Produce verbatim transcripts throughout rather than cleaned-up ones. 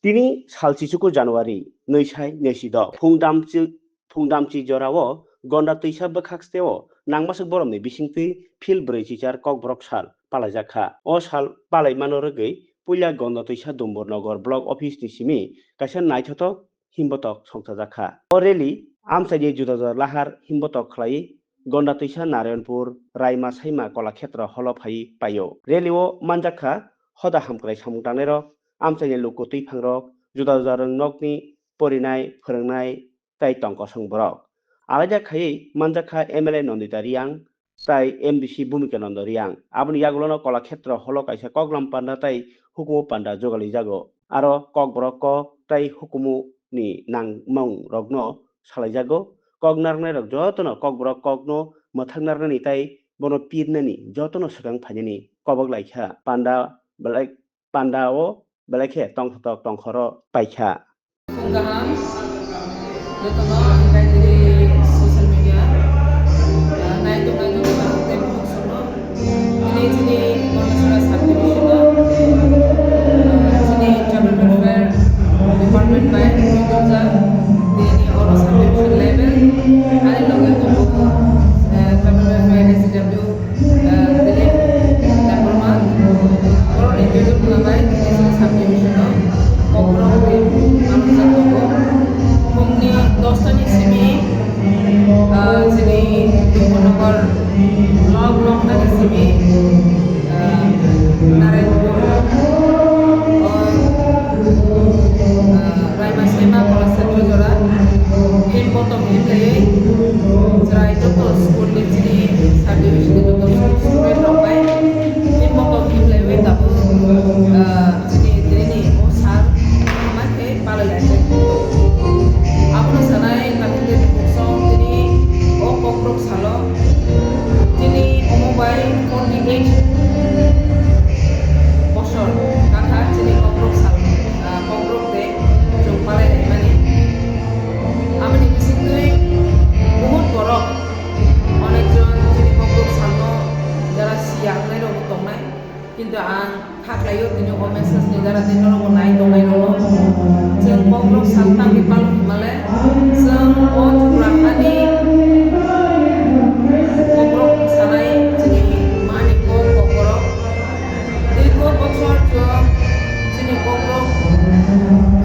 Tini sal chichuku January nwi sai nwi si do phung damchi, phung damchi jorao Gonda twisa bwkhak steo nangmaswk boromni bisingtwi phil brwi chichar Kokborok sal palaijak kha. O sal palaimano rwgwi puila Gonda twisa Dumbur Nogor Block Office ni simi kaisa naithothok himbotok songchajak kha. O rally amchaini juda juda lahar himbotok khlaiwi Gonda twisa Narayanpur Raima Saima Kolakhetra holo phaiwi paio. Rally o manjak kha hoda hamkrai samung tangnairok, amchaini luku twiphangrok, juda juda rwngnokni porinai, phwrwngnai tei tong kosong borok. Alaida khaiwi manjak kha M L A Nandita Reang, tai M D C Bhumika Nanda Reang. Aboni yagulono Kolakhetra holo kaisa koklam panda tai hukumu panda jogalijago. Aro kokborok kok tai hukumu ni nangmung rokno salaijago. Kok narwknai rok jotono kokborok kokno mwthang narwknani tai bono pirnani jotono swkang phainani kobok laikha. Panda belai, panda o belai khe tongthotok tongkhoro paikha. Phung kaham, jotono, hinkhe tini social media, ah, naitok naitok kaham tei bukhuk songno. Tini chini Gondasara subdivision o, ah, chini tribal welfare department bai tubujak, tini oro subdivision level, ani loge tongo, ah, tribal welfare S D W, ah, Dilip Debbarma, borokni twiwi wngkha bai tini chini subdivision o kokborok twi manjak tongo. Phungni dosta ni simi, ah, chini Dumbur Nogor block noknani simi, ah, Narayanpur, ah, Raima Saima Kolakhetra jora, him botom him laiwi, chwrai joto school ni chini subdivision ni joto student rok bai him botom him laiwi tabuk, ah, chini tini o sal ma khe palai lai. Abono sanai tabuk tini buksong tini o kokborok salo tini omo bai forty eight bosor kakha chini kokborok sal, ah, kokborok de chwng palai laimani. Aboni bisingtwi buhut borok, onekjon chini kokborok salno jara siya wngnai rokbo tongnai. Kintu ang kha khlaio tini o message ni jara tei norokbo nai tongnai rokno. Chwng kokborok sal tangwi palok hwnmale chwng o Tripura hani kokborok sanai chini mani kok kokborok. Dirgo bochor chwng chini kokborok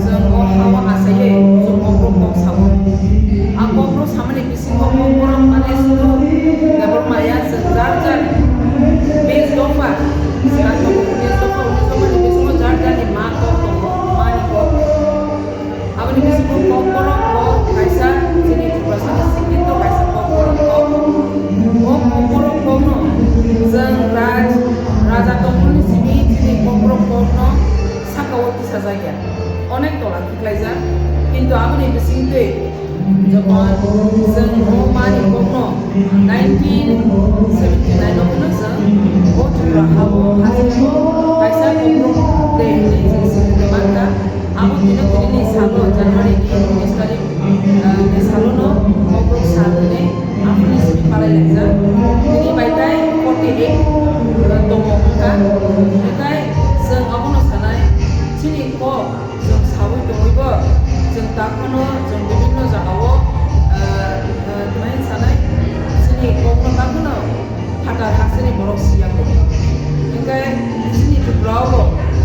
chwng o hao achaiwi chwng kokborok kok sao. A kokborok samani bisingo kokborok mane sudu Debbarmaya chwng jar jar base dopha, swnam tongo, unis dopha, unis dopha ni bisingo jar jar ni ma kok tongo, mani kok. Aboni bisingo kokborok kok kaisa chini Tiprasani sikito kaisa kokborok kok. O kokborok kokno chwng raj, raja tongmani simi chini kokborok kokno sakao tisajakya. Onek tola khiklaijak. Kintu aboni bisingtwi jokhon chwng o mani kokno nineteen seventy nine o phano chwng o Tripura hao hasteo kaisa kokborok de hinwi chwng simi mankha. Abo dino tini ni salo January ni unis tarik, ah, ni salo no kokborok sal hwnwi aphuru ni simi palai laijak. Tini bai tai forty eight, ah, tongo wngkha. Hinkhe chwng abono sanai chini kok chwng saui tongwibo chwng takhano chwng bibinno jagao, ah, ah, tei sanai chini kokno takhano phatar hasteni borok siya kok. Hinkhe chini Tripura o bo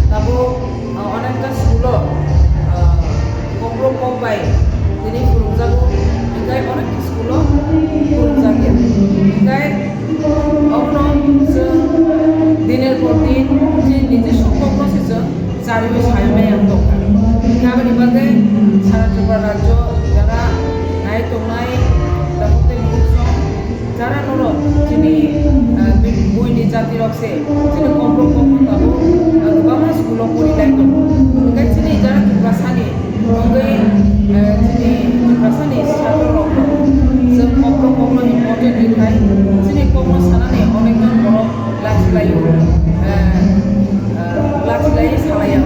tabuk, ah, onekta school o, ah, kokborok kok bai tini phwrwngjago, hinkhe onekta school o phwrwngjakya. Hinkhe obono chwng dinir por din chini nijiswa kokno se chwng chariwi saimai ang tongkha. Hinkhe aboni bagwi sara Tripura rajyo jara nai tongnai, tabuk tei bukhuk song, jara norok chini, ah, bi-, buini jatirok se chini kokborok kokno tabuk, ah, kwbangma school o pori lai tongo. Hinkhe chini jara Tiprasani wngwi, ah, chini Tiprasani satrorok chwng kokborok kokno important rwkhlai chini kokno sanani onekjon borok lachilaio, ah, ah, lachilai salaiya.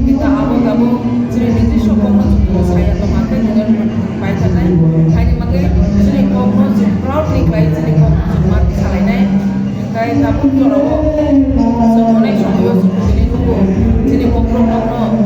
Kintu abo tabuk chini nijiswa kokno chwng saya tongma khe nini paithanai. Haini bagwi chini kokno chwng proudly khlai chini kokno chwng ma salainai. Hinkhe tabuk jorao chwng onek somoyo chwng tini nugo chini kokborok kokno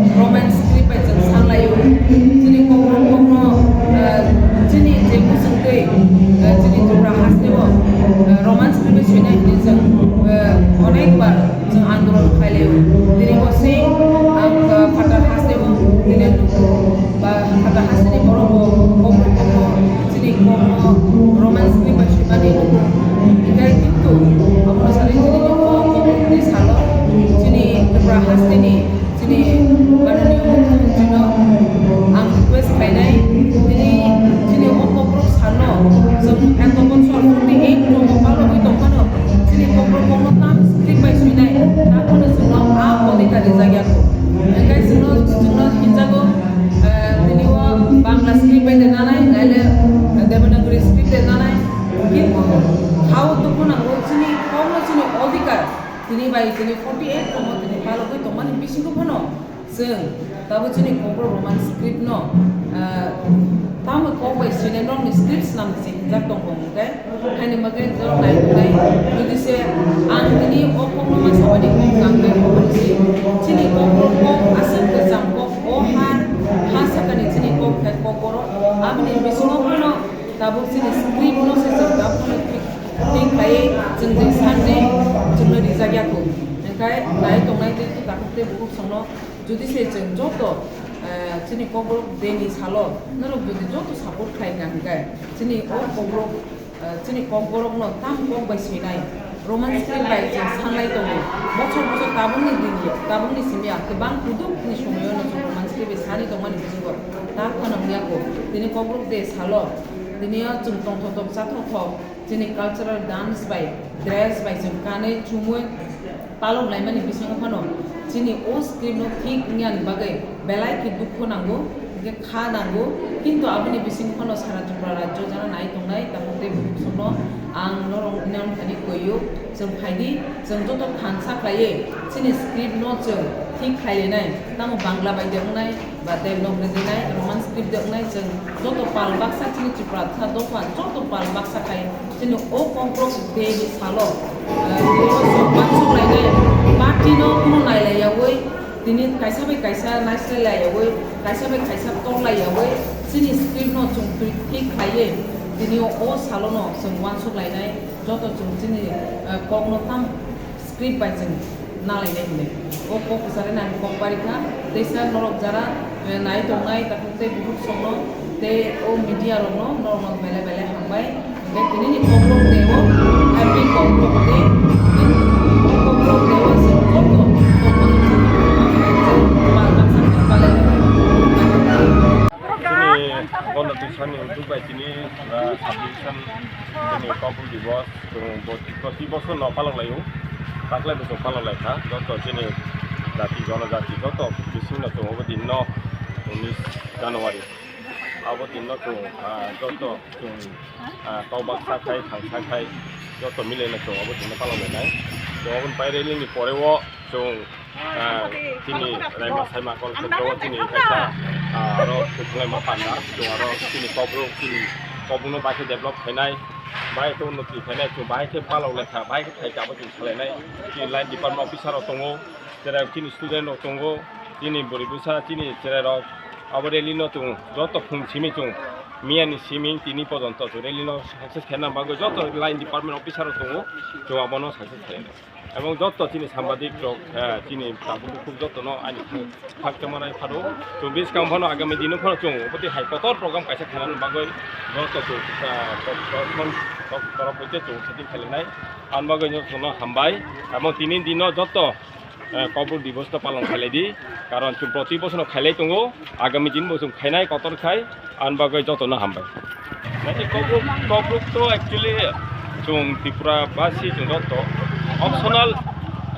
Tini forty eight romo tini palogwi tongmani bisingo phano chwng tabuk chini Kokborok Roman script no, ah, tamo kok bai swinai norokni script swnam se hinjak tongkha hwnkhe, haini bagwi norok nai tongnai. Jodi se ang tini o kokno ma sabani kok ang khe kokno se chini Kokborok kok aswk kwcham kok, o ha, ha sakani chini kok khe Kokborok, aboni bisingo phano tabuk chini script no se chwng tabuk phano thik, thik khlaiwi chwng je sakni chwngno rijak ya kho. Hwnkhe nai tongnai tei takhuk tei bukhuk songno jodi se chwng joto, eh, chini Kokborok Day ni salo norok jodi joto support khlai kha hwnkhe chini o Kokborok, eh, chini Kokborok no tam kok bai swinai Roman script bai chwng sanlai tongo. Bochor bochor tabukni din, tabukni simi ya kwbang kuduk ni somoyo no chwng Roman script bai sani tongmani bisingo ta kheno wngya kho. Tini Kokborok Day salo tini o chwng tongthok thok chathok thok chini cultural dance bai, dress bai chwng kanwi chumwi palok laimani bisingo phano chini o script no thik wngya ni bagwi belai khe dukhu nango, hwnkhe kha nango, kintu aboni bisingo phano sara Tripura rajyo jana nai tongnai takhuk tei bukhuk songno ang norok non thani koiyo, chwng phaidi, chwng joto thansa khlaiwi chini script no chwng thik khlai lainai, tamo Bangla bai de wngnai, ba Devanagari de wngnai, Roman script de wngnai, chwng joto pal baksa chini Tripura sa dopha joto pal baksa khai chini o Kokborok Day ni salo, eh, tini o chwng uansuk lainai, party no kuno nai lai yawi, tini kaisa bai kaisa naislai lai yawi, kaisa bai kaisa tor lai yawi, chini script no chwng twi thik khlaiwi tini o, o salo no chwng uansuk lainai, joto chwng chini, eh, kok no tam script bai chwng nalainai hinwi. O kok kwchari nang kok bari kha. Teisa norok jara, eh, nai tongnai takhuk tei bukhuk songno tei o media rokno norokno belai belai hambai. Hwnkhe tinini Kokborok Day o happy Kokborok Day. O Kokborok Day o chwng joto tongmani chwng palma chwng palai. Chini Ganatisani utuk bai tini, ah, subdivision chini Kokborok Divos. Chwng bo-, proti bosor no palok laio, taklai bo chwng palok lai kha. Joto chini jati, jonojati joto bising no chwng obo din no unis January. Abo din no chwng, ah, joto chwng, ah, kok baksa khai, thangsa khai, joto milai no chwng obo din no palok lai nai. Chwng obo ni pai rally ni pore o chwng, ah, chini raima saima kol khe o chini kaisa, ah, aro kuthumlaima panda, chwng aro chini Kokborok, chini Kokborok no bai khe develop khainai. Bahai khe unnoti khainai, chwng bahai khe palok lai kha, bahai khe thai kha, abo chwng salainai. Chini line department officer rok tongo, cherai chini student rok tongo, chini bwrwi bwsa, chini cherai rok, abo rally no chwng joto phung simi chwng, miya ni simi tini pojonto chwng rally no success khaina bagwi joto line department officer rok tongo, chwng abono success khainai. Ebong joto chini sambadik rok, eh, chini tabuk bukhuk jotono ani khak, khak tongma nai phano. Chwng buskang phano agami dino phano chwng obotwi hai kotor program kaisa khainani bagwi joto chwng, eh, tok, tok, tok, torop hoite chwng setting khainai. Ani bagwi jotono hambai. Ebong tini dino joto, eh, Kokborok Divos no palon khailai di. Karon chwng proti bochorno khailai tongo. Agami din bo chwng khainai kotor khai. Ani bagwi jotono hambai. Nai Kokborok, Kokborok to actually chwng Tripura basi chwng joto optional,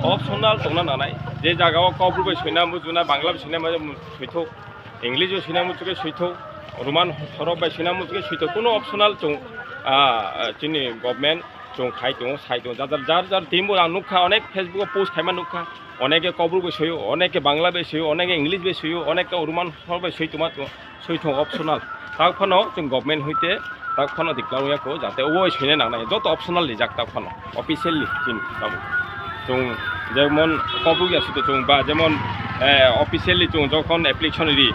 optional tongna nanai. Je jaga o Kokborok bai soina muchuna, Bangla bai soina muchuna, soithok, English bai soina muchuna soithok, Roman horok bai soina muchuna soithok, kuno optional chwng, ah, chini government chwng khai tongo, sai tongo, jar jar, jar jar team bo ang nukha, onek Facebook o post khaima nukha, oneke Kokborok bai soio, oneke Bangla bai soio, oneke English bai soio, oneke Roman horok bai soi tongma tongo. Soi thung optional. Tak phano chwng government hoite tak phano declare wngya kho, jate obo soina nangnai. Joto optional rijak tak phano. Officially chini tabuk. Chwng jemon Kokborok ya sudo chwng ba jemon, eh, officially chwng jokhon application ri.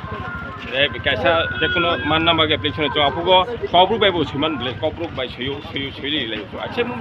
Eh, kaisa jekono manna bagwi application chwng aphuru Kokborok bai bo soiman bole Kokborok bai soio, soio, soili lai. Ache